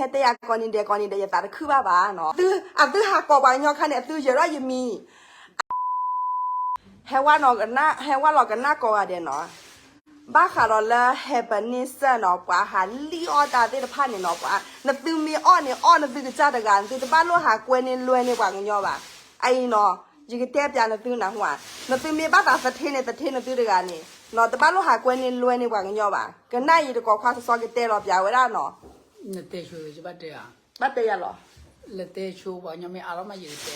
ဟဲတဲယၤကိးနံၤဒဲးကိးနံၤဒဲး ယသးတခုဘၣ်ဘၣ်နီၤ. အသုဟးကိးပှၤကညီခါန့ၣ် အသုယဲၤထီၣ်ယမံၤ ဟဲဝဲနီၤ, ဟဲဝဲလီၤကနၣ်ကိးဂၤဒဲးနီၤ. ဘၣ်ဃးဒီးလၢ ဟဲပနံၣ်စၢၣ်နီၤ, ပှၤဟးလံၣ်အီၣ်တၢ်သ့ၣ်တဖၣ်န့ၣ်နီၤ, ပှၤ နသုမ့ၢ်အီၣ်န့ၣ် အီၣ်နသုကစၢ်တဂၤ, နသုတဘၣ်လိၣ်ဟးကွဲန့ၢ်လွဲန့ၢ်ပှၤကညီဘၣ်. အအံၤနီၤ, ယကတဲပျးနသုနၢ်ဟူဧါ, နသုမ့ၢ်ဘၣ်သးသထ့န့ၣ် သထ့နသုတဂၤန့ၣ်နီၤ, တဘၣ်လိၣ်ဟးကွဲန့ၢ်လွဲန့ၢ်ပှၤကညီဘၣ်. ကနၣ်အံၤတကိးခွါစီစီကတဲလီၤပျးဝဲဒၣ်နီၤ. နတဲဆိဘၣ်တဲဧါ, ဘၣ်တဲယၤလီၤ. လၢတဲဆိပှၤကညီမ့ၢ်အါထီၣ်မးယကတဲ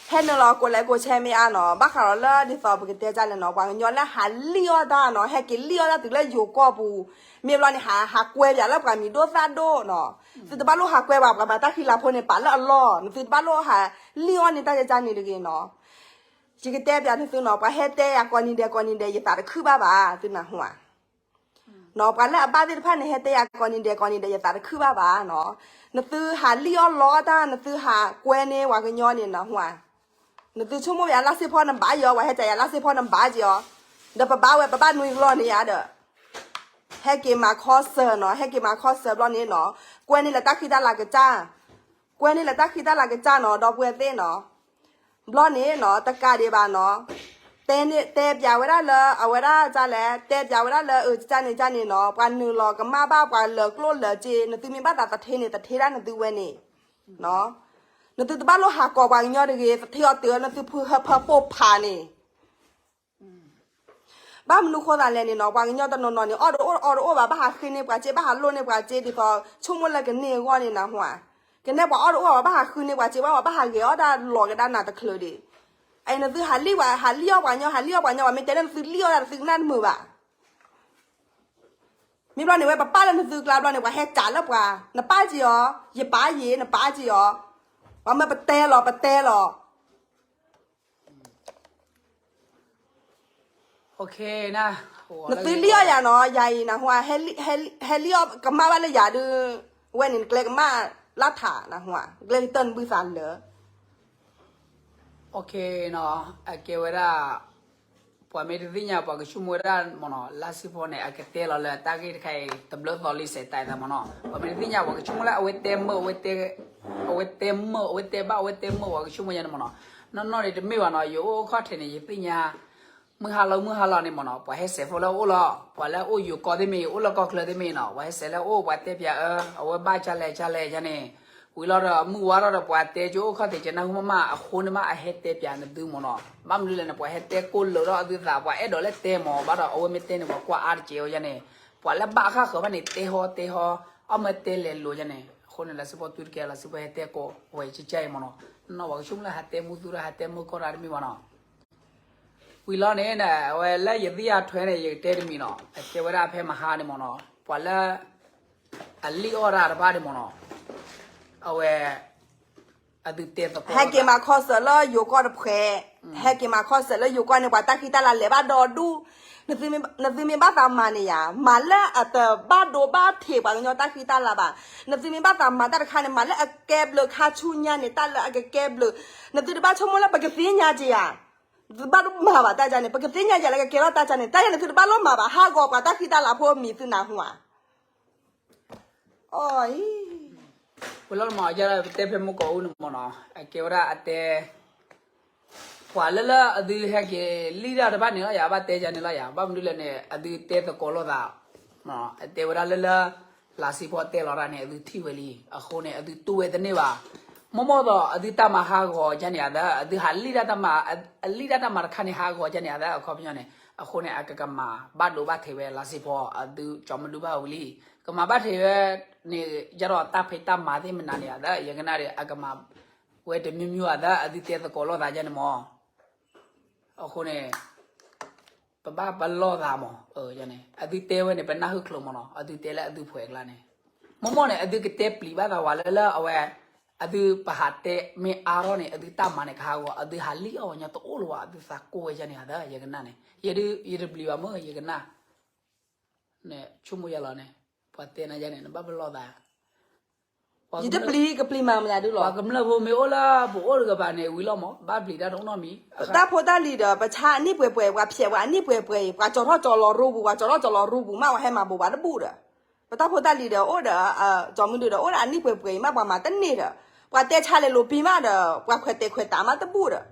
ဟဲနုာ်လီၤကိးလဲၤကိးဆဲမ့ၢ်အါနီၤ, ဘၣ်ဃးဒီးလၢဒ်သိးပကတဲဒ်လဲၣ်နီၤ, ပှၤကညီလၢဟးလံၣ်အီၣ်တၢ်နီၤ, ဟဲက့ၤလံၣ်အီၣ်တၢ်တုၤလၢယိၤကီၢ်ပူၤ, မ့ၢ်ဘျီန့ၣ် ဟး ဟးကွဲပၠးလၢပှၤမံၤဒိၣ်သၣ်ဒိၣ်နီၤ. သုတဘၣ်လိၣ်ဟးကွဲဘၣ်, ပှၤမၤတၢ်ဃံလၤဖိန့ၣ် ပာ်လၢအလီၢ်, နသုတဘၣ်လိၣ်ဟးလံၣ်အီၣ်န့ၢ်တၢ်ယကန့ၣ်တဂ့ၤနီၤ. ယကတဲပျးနသုနီၤ, ပှၤဟဲတဲယၤကိးနံၤဒဲးကိးနံၤဒဲး ယသးတခုဘၣ်ဘၣ်, သုနၢ်ဟူဧါ. နီၤ, ပှၤလၢအဘၣ်သ့ၣ်တဖၣ်န့ၣ် ဟဲတဲယၤကိးနံၤဒဲးကိးနံၤဒဲး ယသးတခုဘၣ်ဘၣ်နီၤ. နသုဟးလံၣ်အီၣ်လီတၢ်, နသုဟးကွဲန့ၢ်ပှၤကညီန့ၣ်နၢ်ဟူဧါ. နသုဆိကမိၣ်ယၤလၢစ့ဖီနဘၣ်ယီၤ, ပှၤဟဲကၠးယၤလၢစ့ဖီနဘၣ်က့ၤအီၤ, ဒီးပဘၣ်ဝဲ ပဘၣ်နွံကလီၢ်န့ၣ်ယၤဒီး ဟဲက့ၤမၤခီစၢၤနီၤ, ဟဲက့ၤမၤခီစၢၤဘျီန့ၣ်နီၤ, ကွဲန့ၢ်လၢတၢ်ဃံတၢ်လၤကစၢ်, ကွဲန့ၢ်လၢတၢ်ဃံတၢ်လၤကစၢ်နီၤ, ဒီပုၢ်ဝဲၢ်သ့ၣ်နီၤ. ဘျီန့ၣ်နီၤ, တကးဒံးဘၣ်နီၤ, တဲန့ၣ် တဲပျးဝဲဒၣ်လၢ အဝဲဒၣ်ဒ်လဲၣ်, တဲပျးဝဲဒၣ်လၢ အၢ ကန့ၣ်ကန့ၣ်နီၤ, ပှၤနုာ်လီၤကမၣ်ဘၣ်ပှၤလၢာ်ကျိၣ်လၢာ်စ့, နသုမ့ၢ်ဘၣ်သးသထ့န့ၣ် သထ့ဒၣ်နသုဝဲန့ၣ်, နသုတဘၣ်လိၣ်ဟးကိးပှၤကညီတဂ့ၤ, သထ့အီၤတုၤနသုဖုဟၢဖၢပိာ်ဖးန့ၣ် ဘၣ်မနုၤဃိသးလဲၣ်န့ၣ်နီၤ, ပှၤကညီတနီၤနီၤန့ၣ် အီၣ်တအိၣ်အီတအိၣ်ဘၣ်, ဘၣ်ဟးဃ့န့ၢ်ပှၤစ့, ဘၣ်ဟးလိၣ်န့ၢ်ပှၤစ့ ဒ်သိးဆိကမိၣ်လၢကန့ၢ်အဂီၢ်န့ၣ်နၢ်ဟူဧါ. ကနဲၣ်ပှၤအီၣ်တအိၣ်ဘၣ်, ဘၣ်ဟးဃုန့ၢ်ပှၤစ့, ဘၣ် ဘၣ်ဟးဂဲၤအီၣ်တၢ်လီၤကဒါနၤတချုးဒံး. အအံၤနသုဟးလံၣ်ပှၤ, ဟးလံၣ်အီၣ်ပှၤကညီ, ဟးလံၣ်အီၣ်ပှၤကညီ, ပှၤမ့ၢ်တဲလၢနသုလံၣ်အီၣ်တၢ် နသုကနၣ်တမုာ်ဘၣ်. မ့ၢ်ဘျီန့ၣ်ဝဲ ပပာ်လၢနသုကျါဘျီန့ၣ် ပှၤဟဲကးလၢပှၤ, နပာ်က့ၤအီၤ, ယပာ်ယ့ၤ, နပာ်က့ၤအီၤ, ပှၤမ့ၢ်ပတဲလီၤ ပတဲလီၤ. နသုလံၣ်အီၣ်ယၤနီၤ, ယၤအံၤနၢ်ဟူဧါ, ဟဲလံၣ်အီၣ်ကမၣ်ဘၣ်လၢယၤဒုး, ဝဲန့ၣ်နကျဲကမၣ်လၢထးနၢ်ဟူဧါ, နကျဲကတၢၢ်နဘုသးလၢ အကဲဝဲဒၣ် ပှၤမ့ၢ်တသ့ၣ်ညါ ပှၤကဆိကမိၣ်ဝဲဒၣ်မ့ၢ်နီၤ, လါစ့ဖီန့ၣ် အကတဲလီၤလၢတၢ်ဂ့ၢ်တခါအံၤ တဘျီသီလံ စဲးတၢ်အသးမ့ၢ်နီၤ, ပှၤမ့ၢ်တသ့ၣ်ညါ ပှၤကဆိကမိၣ်လၢအဝဲတဲမုာ်, အဝဲတဲမုာ်, အဝဲတဲဘၣ်, အဝဲတဲမုာ် ပှၤကဆိကမိၣ်ယါန့ၣ်မ့ၢ်နီၤ, နီၢ်နီၢ်န့ၣ်တမ့ၢ်ဘၣ်နီၤ, ယအိၣ်ခီၣ်ထံးန့ၣ် ယသ့ၣ်ညါ မုၢ်ဟါလီၤ မုၢ်ဟါလီၤန့ၣ်မ့ၢ်နီၤ, ပှၤဟဲစဲးဖိလၢအအိၣ်လီၤ, ပှၤလၢအအိၣ်ယိၤကီၢ်သ့ၣ်မ့ၢ်ဂ့ၤ အိၣ်လၢကီၢ်ချၢသ့ၣ်မ့ၢ်ဂ့ၤနီၤ, ပှၤဟဲစဲးလၢအအိၣ် ပှၤတဲပၠးအၢ အဝဲဘၣ်ကလဲၣ်ကလဲၣ်ယါန့ၣ်, ဝံၤလီၤဒီး မုၢ်ဝါထီၣ်ဒီး ပှၤတဲကၠိအိၣ်ခီၣ်ထံး ကနၢ်ဟူမးမး အဃိန့ၣ်မး အဟဲတဲပၠးနသုမ့ၢ်နီၤ, ဘၣ်မနုၤလဲၣ်န့ၣ် ပှၤဟဲတဲကိးလၢာ်ထီၣ်အသုသး, ပှၤအဲၣ်ဒိးလၢတဲမ့ၢ် ဘၣ်ဒီး အဝဲမ့ၢ်တဲန့ၣ် ပှၤကွၢ်အါတက့ၢ်ဝဲယါန့ၣ်, ပှၤလၢဘၣ်ဃၣ်ဃၢၤဘၣ်န့ၣ် တဲဟီတဲဟီ, အီၣ်မ့ၢ်တဲလဲၤလိၤယါန့ၣ်, အဃိန့ၣ် လါစ့ဖီတုၤတကဲ လါစ့ဖီဟဲတဲကိးဝဲကကဲအံၤမ့ၢ်နီၤ, နီၢ်ပှၤကဆိကမိၣ်လၢဟးတဲမုာ်သူတၢ် ဟးတဲမုာ်ကီၢ်တၢ်တမ့ၢ်ဘၣ်နီၤ ဝံၤလီၤန့ၣ် အဝဲလၢယသ့ၣ်ညါထွဲန့ၣ် ယကတဲတမံၤနီၤ, အကဲဝဲဒၣ်ဖဲမဟါန့ၣ်မ့ၢ်နီၤ, ပှၤလၢ အလံၣ်အီၣ်တၢ်တဖၣ်န့ၣ်မ့ၢ်နီၤ, အဝဲ အသုတဲသကိး ဟဲက့ၤမၤခီစၢၤလၢယိၤကီၢ်တဖှဲး, ဟဲက့ၤမၤခီစၢၤလၢယိၤကီၢ်န့ၣ် ပှၤတၢ်ဃံတၢ်လၤလဲၤဘၣ်ဒီဒူၣ်, နသုမ့ၢ်ဘၣ်သးမၤန့ၣ်ယါ, မၤလၢအတဘၣ်ဒိဘၣ်ထံးပှၤကညီတၢ်ဃံတၢ်လၤဘၣ်, နသုမ့ၢ်ဘၣ်သးမၤတၢ်တခါန့ၣ် မၤလၢအကဲဘျုးခါဆူညါန့ၣ် တၢ်လၢအကကဲဘျုး, နသုတဘၣ်ဆိကမိၣ်လၢပကသ့ၣ်ညါက့ၤယါ နသုတဘၣ်မၤဘၣ်တၢ်ယါန့ၣ် ပကသ့ၣ်ညါယၤလၢကကဲထီၣ်တၢ်ယါန့ၣ် တၢ်ယါန့ၣ်သုတဘၣ်လိၣ်မၤဘၣ် ဟးဂီၤပှၤတၢ်ဃံတၢ်လၤဖိအမံၤသုနၢ်ဟူဧါ. အီၤအံၤ ဝဲလီၤမ့ၢ် ယဲဒၣ်ပတဲဖဲမုၢ်ကီၢ်အူန့ၣ်မ့ၢ်နီၤ အကဲဝဲဒၣ်အတဲ ပှၤလၢလၢအသုဟဲက့ၤလံၣ်တၢ်တဖၣ်န့ၣ်လီၤယၤ ဘၣ်တဲယၤန့ၣ်လီၤယၤ ဘၣ်မနုၤလဲၣ်န့ၣ် အသုတဲသကိးလိာ်သး အတဲဝဲဒၣ်လၢလၢ လါစ့ဖီတဲလီၤတၢ်န့ၣ် အသုထံၣ်ဝဲလံ အဃိန့ၣ် အသုတူၢ်ဝဲတန့ၢ်ဘၣ်. မိၢ်မိၢ်သိး အသုတၢ်မၤဟးဂီၤယါန့ၣ်အသး အသုဟးလံၣ်တၢ်တၢ်မၤ အလံၣ်တၢ်တၢ်မၤတခါန့ၣ် ဟးဂီၤယါန့ၣ်အသး အခီပညီန့ၣ် အဃိန့ၣ် အကကမၤဘၣ်ဒိဘၣ်ထံးဝဲလါစ့ဖီ အသုကၠီမဒုဘၣ်ဝံၤလံ ကမၤဘၣ်ထံးဝဲန့ၣ် ယဒီးတၢ်ဖံးတၢ်မၤသ့ၣ်မနုၤန့ၣ်အသး ယကနၣ်ဒီး အကမၤဝဲတမံၤမံၤအသး အသုတဲသကိးလိာ်သးယါန့ၣ်မ့ၢ် အဃိန့ၣ် ပဘၣ်ပလီၢ်သးမး အသုတဲဝဲန့ၣ် ပနၢ်ဟူချုးမးနီၤ အသုတဲလၢအသုဖှဲးအကျါန့ၣ် မိၢ်မိၢ်န့ၣ် အသုကတဲပျံၤဘၣ်သးဝဲလၢလၢအဝဲ အသုပဟးတဲမ့ၢ်အါထီၣ်န့ၣ် အသုတၢ်မၤန့ၣ်ကဟးဂီၤ အသုဟးလံၣ်အီၣ်ဝဲညီတအိၣ်လၢၤဘၣ် အသုသးကိၢ်ဝဲယါန့ၣ်အသး ယကနၣ်န့ၣ် ယဒုး ယတပျံၤဘၣ်မ့ၢ် ယကနၣ် န့ၣ် ဆိကမိၣ်ယါလီၤန့ၣ် ပှၤတဲနၤယါန့ၣ် နဘၣ်ပလီၢ်သး ယတပျံၤ ကပျံၤမၤမယၤဒုးလီၤ ပှၤကမျၢၢ်ဖိမ့ၢ်အိၣ်လၢပအိၣ်တကပၤန့ၣ် ဝံၤလီၤမး ဘၣ်ပျံၤတၢ်တအိၣ်နီတမံၤ ပတၢ်ဖိတၢ်လံၤဒီး ပဆါအနံၣ်ပှဲၤပှဲၤ ပှၤဖျဲးပှၤအနံၣ်ပှဲၤပှဲၤအံၤ ပှၤကၠီၤထီၣ်ကၠီၤလီၤရူပူၤ ပှၤကၠီၤထီၣ်ကၠီၤလီၤရူပူၤ မ့ၢ်ဝဲဟဲမၤဘိးဘၣ်တဘူၣ်ဒီး ပတၢ်ဖိတၢ်လံၤဒီးအိၣ်ဒီး ကၠီမုၢ်ဒုဒီးအိၣ်ဒီးအနံၣ်ပှဲၤပှဲၤအံၤမး ပှၤမၤတန့ၢ်ဒီး ပှၤတဲဆါလဲၤလိာ်ပံမးဒီး ပှၤခွဲးတဲခွဲးတၢ်မးတဘူၣ်ဒီး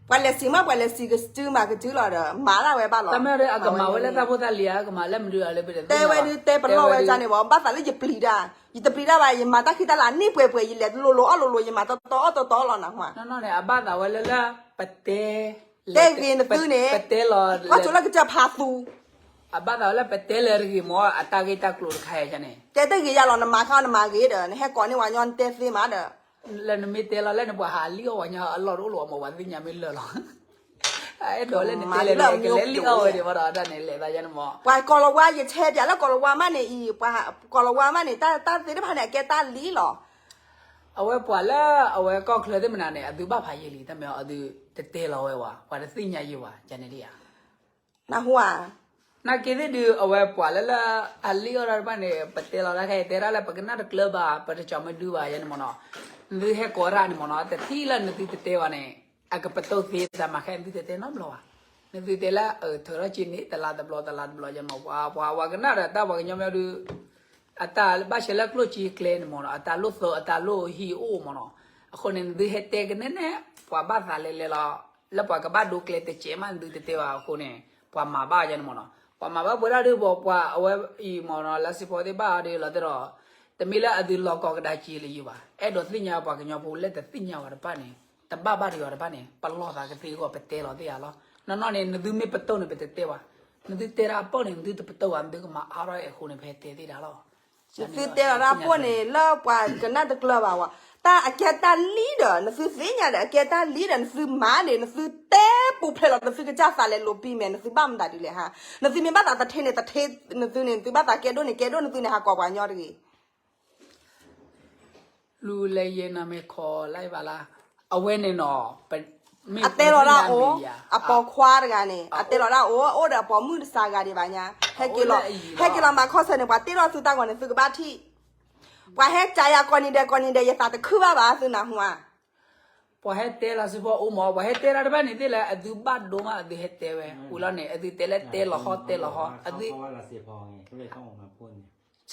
ပှၤလဲၤစံးမး ပှၤလဲၤစံးကစုမၤကစုလီၤဒီး မၤဒၣ်ဝဲဘၣ်လီၤ. တၢ်မ့ၢ်ဒီးအကမၤဝဲလၢတၢ်ဖိတၢ်လံၤဧါ ကမၤလၢမနုၤဧါလၢပတသ့ၣ်ညါဘၣ် တဲဝဲဒုးတဲပလီၢ်ဝဲဒၣ်န့ၣ်ဘၣ် ဘၣ်သးလၢယပျံၤတၢ် ယတပျံၤတၢ်ဘၣ် ယမၤတၢ်ခံတၢ်လၢအနံၣ်ပှဲၤပှဲၤ ယလဲၤလိၤလိၤအီၣ်လိၤလိၤ ယမၤတီတီအီၣ်တီတီလီၤနဟါ နီၢ်နီၢ်န့ၣ် အဘၣ်သးဝဲလၢလၢ ပတဲ တဲဂ့ၤနသုန့ၣ် ပတဲလီၤ ဟီၣ်ခိၣ်လၢကစၢၢ်ဖးသူ အဘၣ်သးဝဲလၢပတဲလၢတဂ့ၤမ့ၢ် အတၢ်ဂ့ၢ်တၢ်ကျိၤတခါအံၤန့ၣ် တဲတဂ့ၤယၤလီၤ နမၤခါနမၤဂ့ၤဒီး နဟဲကိးန့ၢ်ဝဲညီနတဲသ့မးဒီး လၢနမ့ၢ်တဲလီၤလၢနပှၤဟးလံၣ်အီၣ်ဝဲညီအလီၢ်တအိၣ်လီၤမ့ၢ် ပှၤသ့ၣ်ညါမ့ၢ်လၢာ်လီၤ အဲၣ်ဒိးလၢနတဲလဲၣ်န့ၣ် ကလဲၤလံၣ်အီၣ်ဝဲဒံးမးဒီး တၢ်န့ၣ်လဲၤသးယါန့ၣ်မ့ၢ် ပှၤကီၤလၤဝါ ယဆဲပၠးလၢကီၤလၤဝါမးန့ၣ်အံၤ ပှၤကီၤလၤဝါမးန့ၣ် တၢ်သ့ၣ်တဖၣ်န့ၣ် အကဲတၢ်လံၣ်လီၤ အဝဲပှၤလၢအဝဲကီၢ်ချၢသ့ၣ်မနုၤန့ၣ် အသုဘၣ်ဖးယံာ်လံ တၢ်မ့ၢ်အီၤ အသုတတဲလီၤဝဲဝဲ ပှၤတသ့ၣ်ညါယံာ်ဝဲ ကန့ၣ်ဒ်ယါ နဟူဧါ နာ်က့သ့ၣ်ဒုး အဝဲပှၤလၢလၢ အလံၣ်အီၣ်တၢ်တဖၣ်န့ၣ် ပတဲလီၤတၢ်ခဲအံၤ တဲဒၣ်လၢပကနၣ်တကျၢၤဘၣ် ပတကၠီၤမ့ၢ်ဒုဘၣ်ယါန့ၣ်မ့ၢ်နီၤ နသုဟဲကိးတၢ်န့ၣ်မ့ၢ်နီၤ တထံၣ်လၢနသုတတဲဘၣ်န့ၣ် အကပတိၢ်သ့တၢ်မၤခဲ နသုတတဲနီတဘျီဘၣ် နသုတဲလၢ ထုးထီၣ်က့ၤန့ၣ် တလါတဘျီ တလါတဘျီယါမ့ၢ် ပှၤ ပှၤ ပှၤကနၣ်ဒီးတၢ်ပှၤကညီမ့ၢ်ဒုး အတၢ်ဘၣ်ရှဲလၢကျိၣ်စ့ကျဲန့ၣ်မ့ၢ်နီၤ အတၢ်လိၣ်သၢ အတၢ်လိၣ်ဟံၣ်အိၣ်မ့ၢ်နီၤ အဃိန့ၣ် နသုဟဲတဲကနဲနဲ ပှၤဘၣ်သးလဲၤလဲၤလီၤ လၢပှၤကဘၣ်ဒိကျဲတစဲးမး နသုတတဲဘၣ်အဃိန့ၣ် ပှၤမၤဘၣ်ယါန့ၣ်မ့ၢ်နီၤ ပှၤမၤဘၣ်ပဝဲဒၣ်ဒုး ပှၤအဝဲအံၤမ့ၢ်နီၤ လါစ့ဖီသ့ၣ်ဘၣ်အီၤဒုးလီၤတဲဒီး တမ့ၢ်လၢအသုလီၤကီၢ်ကဒါက့ၤလၢယံၤဘၣ် အဲၣ်ဒိးသ့ၣ်ညါပှၤကညီဖိလၢတသ့ၣ်ညါဝဲတဖၣ်န့ၣ် တဘၣ်ဘၣ်တယီၤတဖၣ်န့ၣ် ပလီၢ်သးကသ့အဂီၢ် ပတဲလီၤသ့ၣ်ဧါလီၤ နီၢ်နီၢ်န့ၣ် နသုမ့ၢ်ပတိၢ်န့ၣ် ပတတဲဘၣ် နသုတဲတၢ်အပၢၢ်န့ၣ် နသုတပတိၢ်ဘၣ် နသုကမၤအါထီၣ်အဃိန့ၣ် ပဟဲတဲသ့ဒၣ်လီၤ နသုတဲလီၤတၢ်အပၢၢ်န့ၣ် လၢပှၤကနၣ်တကျၢၤဘၣ်ဝဲ တၢ်အကဲတၢ်လံဒီး နသုသ့ၣ်ညါဒီး အကဲတၢ်လံဒီး နသုမၤန့ၣ် နသုတဲပူၤဖျဲးလီၤ နသုကစၢ်သးလဲၤလိာ်ပံမဲာ် နသုဘၣ်မတၤဒ်လဲၣ်ဟါ နသုမ့ၢ်ဘၣ်သးတထ့န့ၣ် တထ့ နသုန့ၣ် နသုဘၣ်သးကဲဒိၣ်န့ၣ် ကဲဒိၣ် နသုန့ၣ် ဟးကိးပှၤကညီတဂ့ၤ လူလဲယဲနမ့ၢ်ခိးလၢဘၣ်လၢ အဝဲန့ၣ်နီၤ အတဲလီၤတၢ်အိၣ် အပိာ်ခွါတဂၤန့ၣ် အတဲလီၤတၢ်အိၣ် အိၣ်ဒီးအပိာ်မုၣ်တစှၤဂၤဒံးဘၣ်ညါ ဟဲက့ၤလီၤ ဟဲက့ၤလီၤမၤခီၣ်ဆၢန့ၣ် ပှၤတ့ထီၣ်သုတၢ်ဂီၤန့ၣ် သုကဘၣ်ထံၣ် ပှၤဟဲကးယၤကိးနံၤဒဲးကိးနံၤဒဲး ယသးတခုဘၣ်ဘၣ် သုနၢ်ဟူဧါ ပှၤဟဲတဲလီၤစ့ဖီအိၣ်မး ပှၤဟဲတဲတၢ်တဖၣ်န့ၣ်သ့ၣ်လၢ အသုဘၣ်ဒိမး အသုဟဲတဲဝဲ ဝံၤလီၤန့ၣ် အသုတဲလၢတဲလီၤဟီၣ်တဲလီၤဟီၣ် အသု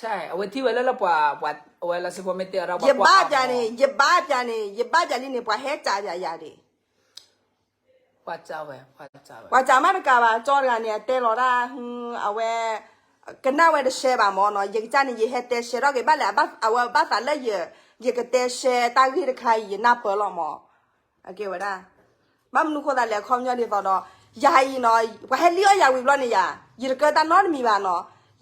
ဆဲ အဝဲထံၣ်ဝဲလၢလၢပှၤ ပှၤ အဝဲလီၤစ့ဖီမ့ၢ်တဲအီၤဒီး ယဘၣ်ပၠးန့ၣ် ယဘၣ်ပၠးန့ၣ် ယဘၣ်ပၠးလံန့ၣ် ပှၤဟဲကးယၤယၤဒံး ပှၤကးဝဲ ပှၤကးမးတကးဘၣ် ကၠီတဂၤန့ၣ် အတဲလီၤတၢ် အဝဲ ကနၣ်ဝဲတရှဲဘၣ်မ့ၢ်နီၤ ယကစၢ်န့ၣ် ယဟဲတဲရှဲထီၣ်က့ၤဘၣ်လဲၣ် အဝဲဘၣ်သးလၢယ ယကတဲရှဲတၢ်ဂ့ၢ်တခါအံၤ ယနၢ်ပၢၢ်လီၤမ့ၢ် အကဲဝဲဒၣ် ဘၣ်မနုၤဃိသးလဲၣ် အခီပညီဒ်သိးဒီး ယၤအံၤနီၤ ပှၤဟဲလံၣ်အီၣ်ယၤဝံၤဘျီန့ၣ်ယၤ ယတကဲတၢ်နီတမံၤဘၣ်နီၤ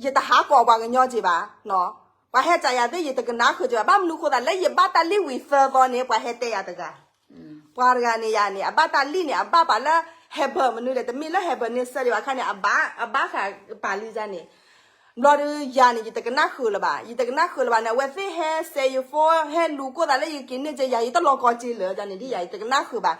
ယတဟးကိးပှၤကညီက့ၤဘၣ်နီၤ ပှၤဟဲကးယၤသ့ၣ် ယတကနၣ်ဃုာ်က့ၤဘၣ် ဘၣ်မနုၤဃိသးလဲၣ် ယဘၣ်တၢ်လံၣ်ဝံၤသၢသီန့ၣ် ပှၤဟဲတဲယၤတဂၤ ပှၤတဂၤန့ၣ်ယၤန့ၣ် အဘၣ်တၢ်လံၣ်န့ၣ် အဘၣ်ပှၤလၢ ဟဲဘၢၣ် မနုၤလဲၣ် တမ့ၢ်လၢဟဲဘၢၣ်န့ၢ်စၢၤဒံးဘၣ်ခါန့ၣ် အဘၣ် အဘၣ်ဃးပာ်လံယၤန့ၣ် ဘျီဒီးယၤန့ၣ် ယတကနၣ်ဃုာ်လၢၤဘၣ် ယတကနၣ်ဃုာ်လၢၤဘၣ်န့ၣ် အဝဲသ့ၣ်ဟဲစဲးယဖိ ဟဲလူၤကိၢ်သးလၢယက့ၤန့ၢ်က့ၤ ယၤ ယတလီၤကီက့ၤလၢၤန့ၣ် ဒ်ယၤ ယတကနၣ်ဃုာ်ဘၣ်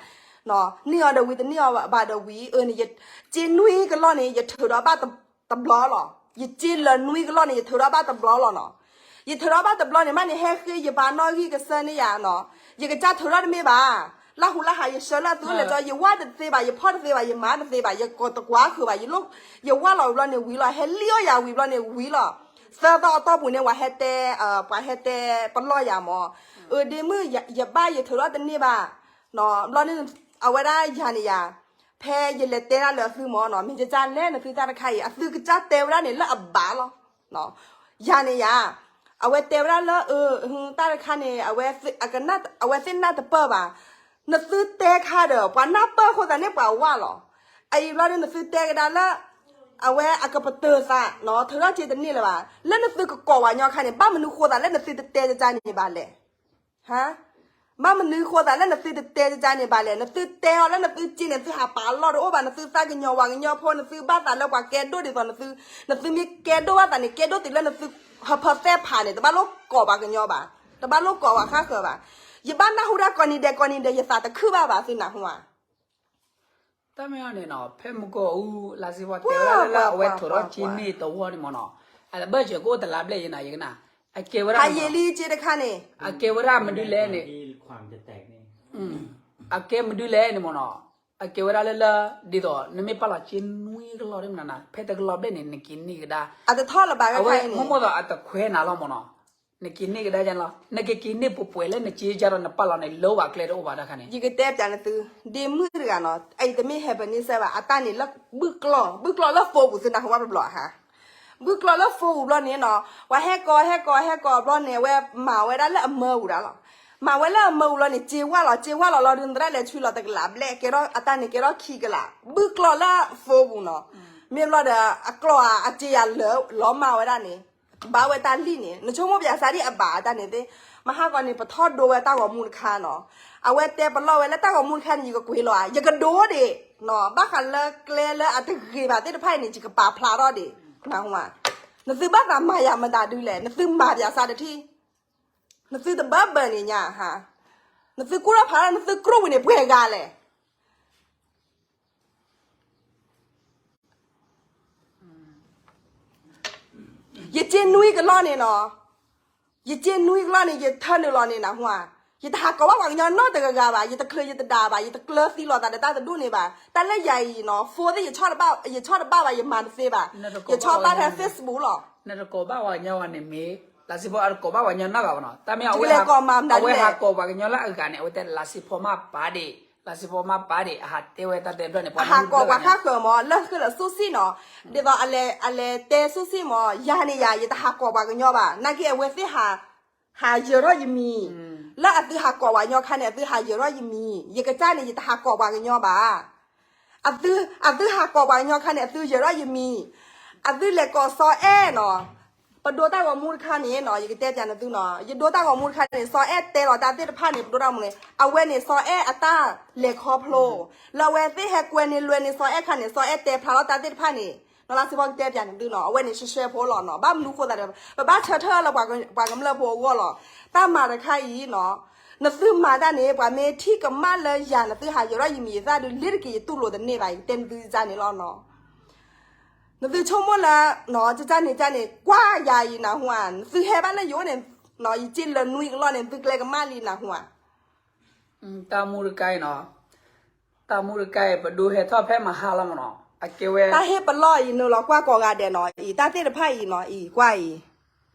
န့ၢ်အီၤဒီးဝံၤ တန့ၢ်အီၤဘၣ်ဒီးဝံၤ အန့ၣ် ယစ့နွံကလီၢ်န့ၣ် ယထုးဒီးဘၣ်တဘျီလီၤ ယစ့လၢာ်နွံကလီၢ်န့ၣ် ယထုးဒီးဘၣ်တဘျီလီၤနီၤ ယထုးထီၣ်ဘၣ်တဘျီန့ၣ် မ့ၢ်န့ၣ် ဟဲဃ့ယပၢ်နီၣ်ဂံၢ်ကစၢ်န့ၣ်ယၤနီၤ ယကစၢ်ထုးထီၣ်တမ့ၢ်ဘၣ် လၢဟူလၢဟး ယဆှၢလၢအသုအိၣ်လဲၤကၠီ ယဝၢ်တသ့ဘၣ် ယဖီၣ်တသ့ဘၣ် ယမၤတသ့ဘၣ် ယကိးတကွၢ်ဃုာ်ဘၣ် ယလိၣ် ယဝၢ်လီၤဝံၤဘျီန့ၣ်ဝံၤလီၤ ဟဲလံၣ်အီၣ်ယၤဝံၤဘျီန့ၣ်ဝံၤလီၤ သၢသီအတီၢ်ပူၤန့ၣ် ပှၤဟဲတဲ ပှၤဟဲတဲပလီၢ်ယၤမး အၢ ဒ့မုၣ် ယဘၣ်ယထုးထီၣ်တန့ၢ်ဘၣ် ဘျီန့ၣ် အဝဲဒၣ်ယၤန့ၣ်ယၤ ဖဲယလဲၤတဲဒၣ်လၢအသုမးနီၤ မ့ၢ်ယကစၢ်လဲၣ်နသုတၢ်တခါအံၤ အသုကစၢ်တဲဝဲဒၣ်န့ၣ်လၢအဘၣ်လီၤ ယၤန့ၣ်ယၤ အဝဲတဲဝဲဒၣ်လၢ အၢ တၢ်တခါန့ၣ် အဝဲသ့ၣ်နၢ်တပၢၢ်ဘၣ် နသုတဲခါဒီး ပှၤနၢ်ပၢၢ်အဃိသတးန့ၣ် ပှၤဝၢ်လီၤ အအံၤဘျီဒီး နသုတဲကဒါလၢ အဝဲအကပတုာ်သး ထုးထီၣ်က့ၤတန့ၢ်လၢၤဘၣ် လၢနသုကကိးပှၤကညီခါန့ၣ် ဘၣ်မနုၤဃိသးလၢနသုတတဲကဒါန့ၣ်ဘၣ်လဲၣ် ဟါ ဘၣ်မနုၤဃိသးလၢနသုတတဲကဒါန့ၣ်ဘၣ်လဲၣ် နသုတဲအီၤလၢနသုစ့န့ၣ် နသုဟးပာ်လီၢ်တအိၣ်ဘၣ် နသုသးကညီၤဝၤကညီဖိ နသုဘၣ်သးလၢပှၤကဲဒိၣ်ဒ်သိးနသု နသုမ့ၢ်ကဲဒိၣ်ဘၣ်သးန့ၣ် ကဲဒိၣ်တုၤလၢနသု ဟၢဖၢသဲၣ်ဖးန့ၣ် တဘၣ်လိၣ်ကိးပှၤကညီဘၣ် တဘၣ်လိၣ်ကိးပှၤဃၣ်ဃၢၤဘၣ် ယဘၣ်နၢ်ဟူဒၣ်ကိးနံၤဒဲးကိးနံၤဒဲး ယသးတခုဘၣ်ဘၣ် သုနၢ်ဟူဧါ တၢ်မ့ၢ်အီၤန့ၣ်နီၤ ဖဲမုၢ်ကီၢ်အူ လါစ့ဖီတဲဝဲဒၣ်လၢ အဝဲထုးထီၣ်က့ၤန့ၢ်တဝီန့ၣ်မးနီၤ အဘၢၣ်စၢၤကအိၣ်တလါဘျဲၣ်ယဲနၤ ယကနၣ် အကဲဝဲဒၣ် ဖးယံာ်လံက့တခါန့ၣ် အကဲဝဲဒၣ်မနုၤလဲၣ်န့ၣ် အကဲမနုၤလဲၣ်န့ၣ်မးနီၤ အကဲဝဲဒၣ်လၢလၢ ဒ်သိး နမ့ၢ်ပာ်လီၤက့နွံကလီၢ်ဒ်မနၤနၤ ဖဲတကလီၢ်ဘျဲၣ်န့ၣ် နက့ၤန့ၢ်ကဒါ, အတထီၣ်လၢၤဘၣ်အဝဲ ခဲအံၤန့ၣ် မိၢ်မိၢ်သိးအတခွဲးနၤလီၤမၢ်နီၤ, နက့ၤန့ၢ်ကဒါယါန့ၣ်လီၤ, နကက့ၤန့ၢ်ပှဲၤပှဲၤလၢနက့ၤယါဒီးနပာ်လီၤန့ၣ် လၢဝဲကျဲတအိၣ်ဘၣ်တၢ်ခါန့ၣ်, ယကတဲပျးနသု, ဒ့မုၣ်တဂၤနီၤ အအံၤတမ့ၢ် ဟဲပနံၣ်စဲး ဘၣ်, အတၢ်န့ၣ်လၢ ဘုၣ်ကျီၢ် ဘုၣ်ကျီၢ်လၢ phone ပူၤသုနၢ်ဟူဘၣ်တဘျီဧါ, ဘုၣ်ကျီၢ်လၢ phone ပူၤဘျီန့ၣ်နီၤ ပှၤဟဲကိး ဟဲကိး ဟဲကိးဘျီန့ၣ် အဝဲမၤဝဲဒၣ်လၢအမၢပူၤဒၣ်လီၤ, မၤဝဲလၢအမၢပူၤလီၤန့ၣ် စ့ဝါလီၤ စ့ဝါလီၤလီၤဒုး နသရၣ်လဲၤဆွံလီၤတကလးဘျဲၣ် ကဲထီၣ်အတၢ်န့ၣ် ကဲထီၣ်ခံကလး ဘုၣ်ကျီၢ်လၢ phone ပူၤနီၤ, မ့ၢ်ဘျီဒီး အကျီၢ်ဧါ အစ့ယၤလၢာ်လီၤမၤဝဲဒၣ်န့ၣ် ဘၣ်ဝဲတၢ်လံၣ်န့ၣ် နဆိကမိၣ်ပျးစးဒ်အဘၣ်အတၢ်န့ၣ်သ့, မဟါကီန့ၣ် ပထီၣ်ဒိဝဲတၢ်ဂီၤမူတခါနီၤ, အဝဲတဲပလီၢ်ဝဲလၢတၢ်ဂီၤမူတခါန့ၣ် ယကကွံာ်လီၤဧါ ယကဒိဒံးနီၤ, ဘၣ်ဃးလၢကျဲလၢအတဂ့ၤဘၣ်သ့ၣ်တဖၣ်အံၤန့ၣ် ယကပာ်ဖျါထီၣ်ဒံး, နသုဘၣ်သးမၤယၤမတၤဒုလဲၣ် နသုမၤပျးစးတထံၣ်, နသုတဘၣ်ဘၣ်န့ၣ်ညါဟါ, နသုကူၣ်ထီၣ်ဖးထီၣ် နသုကြိၣ်ဝံၤန့ၣ် ပှဲၤဂၤလဲၣ် ယစ့နွံကလီၢ်န့ၣ်နီၤ, ယစ့နွံကလီၢ်န့ၣ် ယထၢနုာ်လီၤန့ၣ်နၢ်ဟူဧါ, ယတဟးကိးဘၣ်ပှၤကညီနီတဂၤဂၤဘၣ်, ယတချုးယတဒါဘၣ်, ယတကျၢၤသံလိာ်သးဒီးတၢ်တဒူၣ်န့ၣ်ဘၣ်, တၢ်လၢယၤအံၤနီၤ phone သ့ၣ် ယဆီၣ်တဘၣ် ယဆီၣ်တဘၣ်ဘၣ် ယမၤတသ့ဘၣ်, ယဆီၣ်ဘၣ်ထဲ Facebook လီၤ. နတကိးဘၣ်ပှၤကညီဘၣ်န့ၣ်မ့ၢ် လါစ့ဖီအတကိးဘၣ်ပှၤကညီနီတဂၤဘၣ်နီၤ, တၢ်မ့ၢ်အဝဲဟးကိးပှၤကညီလၢအဂၤန့ၣ် အဝဲတဲလါစ့ဖီမ့ၢ်ပာ်ဒံး, လါစ့ဖီမ့ၢ်ပာ်ဒံး အဟးတဲဝဲတၢ်တဲဘျီန့ၣ် အဟးကိးပှၤဃၣ်ဃၢၤမး လၢဃုာ်ဒီးစူၣ်စံၣ်နီၤ, ဒ်သိးအလဲၤတဲစူၣ်စံၣ်မး ယၤန့ၣ်ယၤ ယတဟးကိးပှၤကညီဘၣ်, နာ်က့အဝဲသ့ၣ်ဟး ဟးယၢၤထီၣ်ယမံၤ, လၢအသုဟးကိးပှၤကညီခါန့ၣ် အသုဟးယၢၤထီၣ်ယမံၤ, ယကစၢ်န့ၣ် ယတဟးကိးပှၤကညီဘၣ်, အသု အသုဟးကိးပှၤကညီခါန့ၣ် အသုယၢၤထီၣ်ယမံၤ, အသုလဲၤကိးစီၤအဲၣ်နီၤ, ပဒိတၢ်ဂီၤမူတခါန့ၣ်နီၤ ယကတဲပျးနသုနီၤ, ယဒိတၢ်ဂီၤမူတခါန့ၣ် စီၤအဲၣ်တဲလီၤတၢ်သ့ၣ်တဖၣ်န့ၣ် ပဒိတၢ်ဂီၤမူန့ၣ် အဝဲန့ၣ် စီၤအဲၣ်အတၢ်လဲၤခီဖျိ လၢအဝဲသ့ၣ်ဟဲကွဲန့ၢ်လွဲန့ၢ်စီၤအဲၣ်ခါန့ၣ် စီၤအဲၣ်တဲဖျါထီၣ်တၢ်သ့ၣ်တဖၣ်န့ၣ် နီၤ လါစ့ဖီကတဲပျးနသုနီၤ, အဝဲန့ၣ်ရှဲရှဲဖိလီၤနီၤ, ဘၣ်မနုၤဃိသတးဒီး ပဘၣ်ဆၢထၢၣ်လၢပှၤကမျၢၢ်ဖိအဂီၢ်လီၤ, တၢ်မၤတခါအံၤနီၤ, နသုမၤတၢ်န့ၣ် ပှၤမ့ၢ်ထံၣ်ကမၣ်လၢယၤ နသုဟးယၢၤထီၣ်ယမံၤယသၣ်ဒုး လ့တက့ၤယတူၢ်လိာ်တန့ၢ်ဘၣ် ယကတဲနသုန့ၣ်လီၤနီၤ, နသုဆိကမိၣ်လၢ ကန့ၣ်ကန့ၣ် ကွၢ်ယၤအံၤနၢ်ဟူဧါ, နသုဟဲဘၣ်လၢယအိၣ်န့ၣ် ယစ့လၢနွံကလီၢ်န့ၣ် နသုကျဲကမၣ်လံနၢ်ဟူဧါ တၢ်မူတခါအံၤနီၤ, တၢ်မူတခါအံၤ ပဒိဟဲထီၣ်ဖဲမဟါလီၤမးနီၤ, အကဲဝဲ တၢ်ဟ့ၣ်ပလီၢ်အံၤ နုာ်လီၤကွၢ်ကိးဂၤဒဲးနီၤအံၤ, တၢ်သ့ၣ်တဖၣ်အံၤနီၤအံၤ ကွၢ်အံၤ,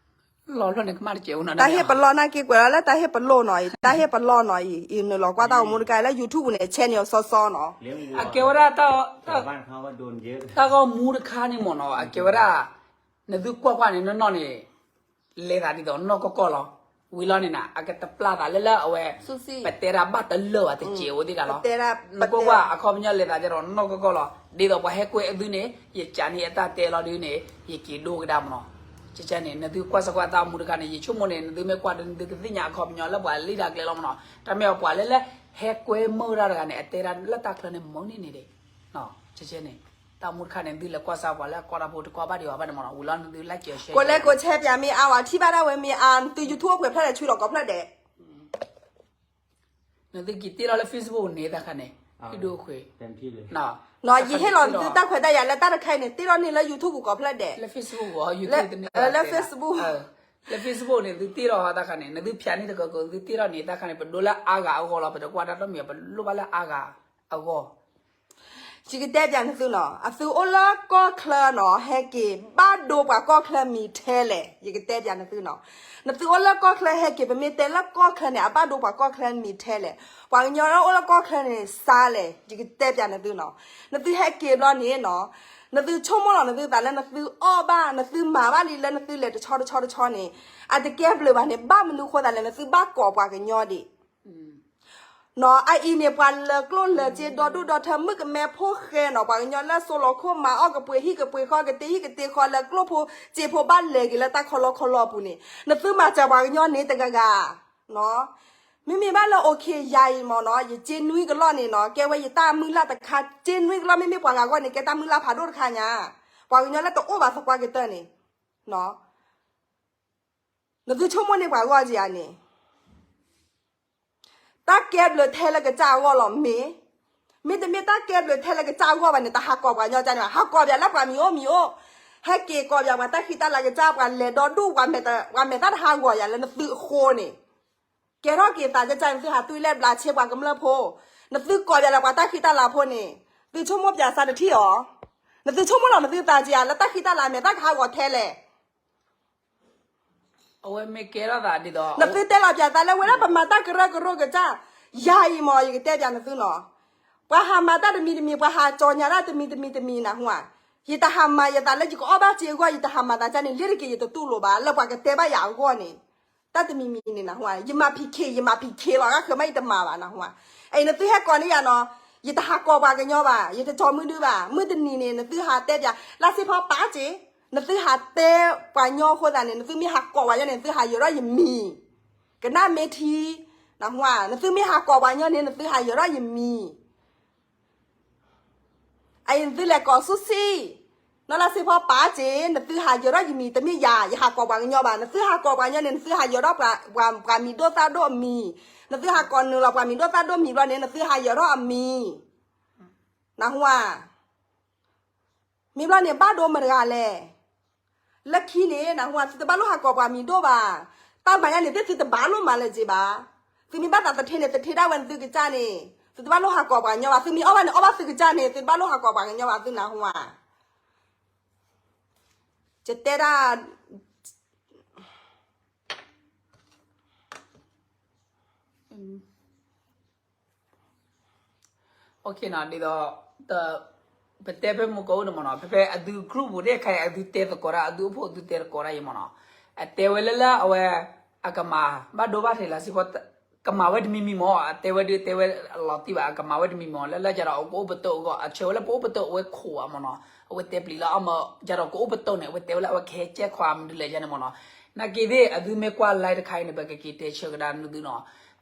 လီၤဖျၢၣ်န့ၣ်ကမၣ်တစဲးအိၣ်နီၤ, တၢ်ဟ့ၣ်ပလီၢ်နာ်က့ကွဲးလီၤလၢတၢ်ဟ့ၣ်ပလီၢ်နီၤအံၤ, တၢ်ဟ့ၣ်ပလီၢ်နီၤအံၤ, အံၤနုာ်လီၤကွၢ်တၢ်ဂီၤမူတခါအံၤလၢ YouTube န့ၣ် channel စီစီနီၤ, အကဲဝဲဒၣ် တၢ်ဂီၤမူတခါန့ၣ်မးနီၤ, အကဲဝဲဒၣ် နသုကွၢ်ကွၢ်န့ၣ် နီၢ်နီၢ်န့ၣ် လဲၤသးဒ်သိးနီၢ်ကီၢ်ကီၢ်လီၤ. ဝံၤလီၤန့ၣ်နၤ အကတပျၢ်သးလၢလၢအဝဲ ပတဲဒၣ်ဘၣ်တလၢာ်ဘၣ် တစဲးအိၣ်သ့ၣ်တၢ်လီၤ. နကွၢ်ကွၢ် အခီပညီလဲၤသးကဒီးနီၢ်ကီၢ်ကီၢ်လီၤ. ဒ်သိးပှၤဟဲကွဲအသုန့ၣ် ယကးန့ၢ်အတၢ်တဲလီၤဒုးန့ၣ် ယက့ၤဒိကဒါမးနီၤ. ကဲန့ၣ် နသုကွၢ်စၢ်ကွၢ်တၢ်ဂီၤမူတခါန့ၣ် ယဆိကမိၣ်န့ၣ် နသုမ့ၢ်ကွၢ်ဒီး နသုကသ့ၣ်ညါအခီပညီလၢပှၤလံၣ်တၢ်ကျဲလီၤမးနီၤ. တၢ်မ့ၢ်အပှၤလၢလၢ ဟဲကွဲမုာ်တၢ်တဂၤန့ၣ် အတဲဒၣ်လၢတၢ်ချၢန့ၣ် မုာ်န့ၢ်န့ၣ်ဒံး ကဲန့ၣ် တၢ်ဂီၤမူတခါန့ၣ် နသုလဲၤကွၢ်စၢ်ပှၤလၢအကွၢ်တၢ်ဖိ တကွၢ်ဘၣ်ဒံးဘၣ်ဘၣ်န့ၣ်မးနီၤ. ဝံၤလီၤနသု like share ကိးလဲကိး share ပၠးမ့ၢ်အါဝဲ ထံၣ်ဘၣ်ဒၣ်ဝဲမ့ၢ်အါ နသု YouTube အပှဲၤဖျၢၣ်ဒီး ဆွံလီၤကိးဖျၢၣ်ဒဲး နသုက့ၤတ့ၢ်လီၤလၢ Facebook န့ၣ်တၢ်ခါန့ၣ် ဟံၣ်ဒိၣ်ခွဲး နီၤ ယဟ့ၣ်လီၤနသုတၢ်ခွဲးတၢ်ယာ်လၢတၢ်တခါအံၤန့ၣ် တ့ၢ်ထီၣ်န့ၢ်လၢ YouTube ကိးဖျၢၣ်ဒဲး လၢ Facebook လၢ Facebook န့ၣ် သုတ့ၢ်ထီၣ်တၢ်ခါန့ၣ် နသုဖၠးန့ၢ်တကၢၢ်ကၢၢ် သုတ့ၢ်ထီၣ်န့ၢ်တၢ်ခါန့ၣ် ပဒိလၢအါဂၤအဂီၢ်လီၤ. ပတကွၢ်တၢ်တမံၤ ပလိၣ်ဘၣ်လၢအါဂၤအဂီၢ် ယကတဲပၠးနသုနီၤ အသုအိၣ်လၢကီၢ်ချၢနီၤ ဟဲက့ၤဘၣ်ဒိပှၤကီၢ်ချၢမံၤထဲလဲၣ် ယကတဲပၠးနသုနီၤ. နသုအိၣ်လၢကီၢ်ချၢဟဲက့ၤ ပမ့ၢ်တဲလၢကီၢ်ချၢန့ၣ် အဘၣ်ဒိပှၤကီၢ်ချၢမံၤထဲလဲၣ်. ပှၤကညီလၢအိၣ်လၢကီၢ်ချၢန့ၣ် စါလဲၣ် ယကတဲပၠးနသုနီၤ. နသုဟဲက့ၤဘျီန့ၣ်နီၤ နသုဆိကမိၣ်လီၤနသုသးလၢနသုအီၣ်ဘၣ် နသုမၤဘၣ်လံလၢနသုလဲၤတဆီတဆီတဆီန့ၣ် အတကဲဘျုးဘၣ်န့ၣ် ဘၣ်မနုၤဃိသးလဲၣ် နသုဘၣ်ကိးပှၤကညီဒံး နီၤ အအံၤန့ၣ် ပှၤလၢာ်ကျိၣ်လၢာ်စ့ ဒီဒူၣ်ဒီထၢ မုၣ်ကမဲဖိဃဲနီၤ ပှၤကညီလၢစိၤလီၤခိၣ်မၤအီၣ်ကပှ့ၤဟံၣ်ကပှ့ၤဃီ ကတ့ဟံၣ်ကတ့ဃီ လၢာ်ကျိၣ်ဖိစ့ဖိဘၣ်လဲၤက့ၤလၢတၢ်ခီလီခီလီပူၤန့ၣ် နသုမၤစၢၤပှၤကညီန့ၣ်တဂၤဂၤ မ့မ့ၢ်ဘၣ်လၢ okay ယၤအံၤမ့ၢ်နီၤ ယစ့နွံကလီၢ်န့ၣ်နီၤ ကဲဝဲယတၢ်မုၢ်လၢ်တခါ စ့နွံကလီၢ် မ့မ့ၢ်ပှၤဂၤအဂီၢ်န့ၣ် ကဲတၢ်မုၢ်လၢ်ဖးဒိၣ်တခါညါ ပှၤကညီလၢတအိၣ်ဘၣ်သပှၢ်ကတၢၢ်န့ၣ် နသုဆိကမိၣ်န့ၢ်ပှၤဂီၢ်ကယၤန့ၣ် တၢ်ကဲဘျုးထဲလၢကစၢ်အဂီၢ်လီၤမ့ၢ်, မ့တမ့ၢ်တၢ်ကဲဘျုးထဲလၢကစၢ်အဂီၢ်ဘၣ်န့ၣ် တဟးကိးပှၤကညီကန့ၣ်ဘၣ် ဟးကိးပၠးလၢပှၤမံၤအိၣ်မံၤအိၣ်, ဟဲက့ၤကိးပၠးပှၤတၢ်ဃံတၢ်လၤကစၢ် ပှၤလဲၤဒီဒူၣ် ပှၤမဲာ်သၣ်တဟးဂီၤယၤလၢနသုအဃိန့ၣ်, ကဲထီၣ်က့ၤသးကစၢ်န့ၣ် သုဟးတွံၢ်လဲၢ်ဘျးဆ့ပှၤကမျၢၢ်ဖိ, နသုကိးယၤလၢပှၤတၢ်ဃံတၢ်လၤဖိန့ၣ်, သုဆိကမိၣ်ပၠးစၢ်တထံၣ်အီၤ, နသုဆိကမိၣ်လီၤနသုသးက့ၤဧါ လၢတၢ်ဃံတၢ်လၤမဲာ်တၢ်ကဟးဂီၤထဲလဲၣ်. အဝဲမ့ၢ်ကဲထီၣ်သးဒ်သိး နသုတဲလီၤပၠးသးလၢဝဲဒၣ်ပမၤတၢ်ကရၢကရိကစၢ်, ယၤအံၤမ့ၢ် ယကတဲပၠးနသုနီၤ, ပှၤဟးမၤတၢ်တမံၤတမံၤ ပှၤဟးကၠီညါတၢ်တမံၤတမံၤတမံၤနၢ်ဟူဧါ, ယတဟးမၤယသးလၢယကအီၣ်ဘၣ်စ့အဂီၢ် ယတဟးမၤသးကၢ်န့ၣ် လ့တက့ၤယတတူၢ်လိာ်ဘၣ် လၢပှၤကတဲဘၣ်ယၤအဂီၢ်န့ၣ်, တၢ်တမံၤမံၤန့ၣ်နၢ်ဟူဧါ, ယမၤ PK ယမၤ PK လီၤ ဂၣ်ဃၢၤမးယတမၤဘၣ်နၢ်ဟူဧါ, အံၤနသုဟဲကိးန့ၢ်ယၤနီၤ, ယတဟးကိးပှၤကညီဘၣ် ယတကၠီမုၢ်ဒုဘၣ် မုၢ်တနံၤန့ၣ် နသုဟးတဲပၠး လါစ့ဖီပာ်စ့ နသုဟးတဲပှၤညီအဃိသတးန့ၣ် နသုမ့ၢ်ဟးကိးပှၤညီန့ၣ် နသုဟးယၢၤထီၣ်ယမံၤ, ကနၣ်မ့ၢ်ထံ, နၢ်ဟူဧါ, နသုမ့ၢ်ဟးကိးပှၤညီန့ၣ် နသုဟးယၢၤထီၣ်ယမံၤ, အအံၤနသုလဲၤကိးဆူၣ်ဆံၣ်, နီၢ်လါစ့ဖီပာ်စ့ နသုဟးယၢၤထီၣ်ယမံၤ တမ့ၢ်ယၤ ယဟးကိးပှၤကညီဘၣ် နသုဟးကိးပှၤညီန့ၣ် နသုဟးယၢၤထီၣ်ပှၤမံၤဒိၣ်သၣ်ဒိၣ်အမံၤ, နသုဟးကိးနုာ်လီၤပှၤမံၤဒိၣ်သၣ်ဒိၣ်မံၤဘျီန့ၣ် နသုဟးယၢၤထီၣ်အမံၤ, နၢ်ဟူဧါ မ့ၢ်ဘျီန့ၣ် ဘၣ်ဒိမတၤတဂၤလဲၣ်. လၢခံန့ၣ် နၢ်ဟူဧါ သုတဘၣ်လိၣ်ဟးကိးပှၤမံၤဒိၣ်ဘၣ်. တၢ်မၤညါန့ၣ် သ့ၣ်သုတဘၣ်လိၣ်မၤလၢၤက့ၤဘၣ်. သုမ့ၢ်ဘၣ်သးသထ့န့ၣ် သထ့ဒၣ်ဝဲနသုကစၢ်န့ၣ် သုတဘၣ်လိၣ်ဟးကိးပှၤကညီဘၣ်. သုမ့ၢ်အီၣ်ဘၣ်န့ၣ် အီၣ်ဘၣ်သုကစၢ်န့ၣ် သုတဘၣ်လိၣ်ဟးကိးပှၤကညီဘၣ် သုနၢ်ဟူဧါ. ယတဲဒၣ် ဒ်သိး ပတဲဖဲမူကအိၣ်န့ၣ်မ့ၢ်နီၤ ဖဲဖဲအသု group ပူၤန့ၣ် ခဲအံၤအသုတဲသကိးတၢ် အသုအိၣ်ဖှိၣ်အသုတဲသကိးတၢ်အံၤမ့ၢ်နီၤ အတဲဝဲလၢလၢအဝဲ အကမၤ ဘၣ်ဒိဘၣ်ထံးလၢစ့ဖီ ကမၤဝဲတမံၤမံၤမ့ၢ် အတဲဝဲဒုးတဲဝဲအလီၤတံၢ်ဘၣ် အကမၤဝဲတမံၤမ့ၢ် လၢလၢကဒီးအကအိၣ်ပတိၢ်အဂီၢ် အဆၢဝဲလၢပအိၣ်ပတိၢ်အဝဲခိၣ်ဘၣ်မ့ၢ်နီၤ အဝဲတဲပျံၤလၢအမ့ၢ် ကဒီးကအိၣ်ပတိၢ်န့ၣ် အဝဲတဲဝဲလၢအဝဲကဟဲကဲခွါမနုၤလဲၣ်န့ၣ်မ့ၢ်နီၤ နာ်က့သ့ၣ် အသုမ့ၢ်ကွၢ် live တခါအံၤန့ၣ် ပကက့ၤတဲဆၢကဒါနသုနီၤ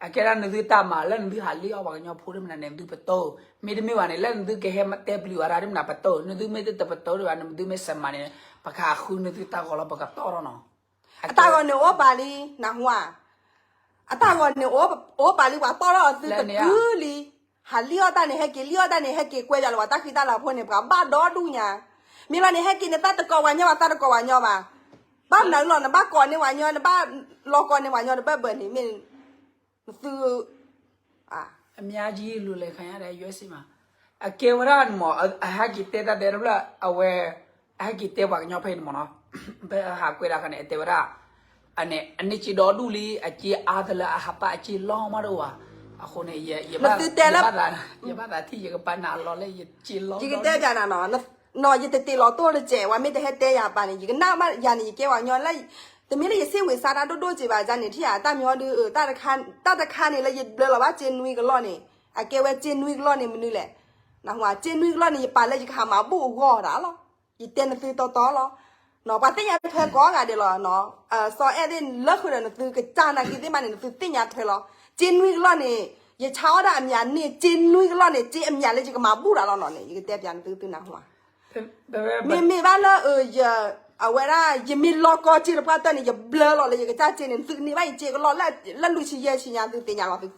အကဲဒၣ်နသုတၢ်မၤလၢနသုဟးလံၣ်အီၣ် ပှၤကညီဖိတမနုၤန့ၣ် နသုပတိၢ် မ့တမ့ၢ်ဘၣ်န့ၣ် လၢနသုကဟဲတဲပျံၤဝဲဒၣ်တမနုၤပတိၢ် နသုမ့ၢ်တပတိၢ်ဒံးဘၣ် နသုမ့ၢ်စဲးမၤန့ၣ် ပကဟးဃုနသုတၢ်ဂီၤလီၤ ပကတီၢ်ထီၣ်နီၤ အတၢ်ဂီၤန့ၣ်အိၣ်ပာ်လံ နၢ်ဟူဧါ အတၢ်ဂီၤန့ၣ်အိၣ်ပာ်လံ ပှၤတီၢ်ထီၣ်အသုကတုၤလံ ဟးလံၣ်အီၣ်တၢ်န့ၣ် ဟဲက့ၤလံၣ်အီၣ်တၢ်န့ၣ် ဟဲက့ၤကွဲးယၤလၢပှၤတၢ်ဃံတၢ်လၤဖိန့ၣ် ပှၤဘၣ်ဒီဒူၣ်ညါ မ့ၢ်လီၤန့ၣ် ဟဲက့ၤန့ၣ် သးတကိးပှၤညီဘၣ် သးတကိးပှၤညီဘၣ် ဘၣ်မနုၤလီၤ နဘၣ်ကိးန့ၢ်ပှၤညီ နဘၣ်လီၤကိးန့ၢ်ပှၤညီ နဘၣ်ဘၢန့ၣ် မ့ၢ်နသု အမ့ၢ်ယလူၤလဲၤခါညါဒီး ယူအ့စ့မး အကဲဝဲဒၣ်န့ၣ်မ့ၢ် အဟဲက့ၤတဲတၢ်ဒဲးတဖျၢၣ် အဝဲ အဟဲက့ၤတဲပှၤကညီဖဲန့ၣ်မ့ၢ်နီၤ ဖဲအဟးကွဲးတၢ်ခါန့ၣ် အတဲဝဲဒၣ် အန့ၣ် အန့ၣ်စ့ဒီဒူၣ်လံ အစ့အါတလၢအဟးပာ်အစ့လီၤမးတအိၣ်ဘၣ် အဃိန့ၣ် ယဘၣ်သးထံၣ် ယကပာ်နၤအလီၢ်လၢယစ့လီၤ ယကတဲပျးနၤနီၤ နီၤယတတ့ၢ်လီၤတိၢ်တစဲး ပှၤမ့ၢ်တဟဲတဲယၤပၢ်န့ၣ် ယကနၣ်ဘၣ်ယၤန့ၣ် ယကဲပှၤကညီလၢ တမ့ၢ်လၢယစ့ဝ့ၤစါတၢ်ဒိၣ်ဒိၣ်က့ၤဘၣ် ယၤန့ၣ်ထံၣ်ဧါ တၢ်မညီဒုး တၢ်တခါန့ၣ်လၢယဘျၢလီၤဘၣ်စ့နွံကလီၢ်န့ၣ် အကဲဝဲစ့နွံကလီၢ်န့ၣ်မနုၤလဲၣ် နၢ်ဟူဧါ စ့နွံကလီၢ်န့ၣ် ယပာ်လၢယကဟးမၤဘူၣ်အဂီၢ်ဒၣ်လီၤ ယတဲနသုတီတီလီၤ ပှၤသ့ၣ်ညါထွဲကိးဂၤဒဲးလီၤ စီၤအဲၣ်သ့ၣ်လၢဃုာ်ဒီးနသုကစၢ်နာ်က့သ့ၣ်မးန့ၣ် နသုသ့ၣ်ညါထွဲလီၤ စ့နွံကလီၢ်န့ၣ် ယဆါအီၣ်ဒၣ်အမံၤန့ၣ် စ့နွံကလီၢ်န့ၣ် စ့အမံၤလၢယကမၤဘူၣ်ဒၣ်လီၤနီၤန့ၣ် ယကတဲပျးနသုသုနၢ်ဟူဧါ မ့မ့ၢ်ဘၣ်လၢ အဝဲဒၣ် ယမ့ၢ်လီၤကီစ့တပှၢ်တၢၢ်န့ၣ် ယဘျၢလီၤလၢယကစၢ်စ့န့ၣ် သုကန့ၢ်ဘၣ်ယစ့ကလီၢ် လၢလွံၢ်ဆံယဲၢ်ဆံညါ သုသ့ၣ်ညါလီၤသုသး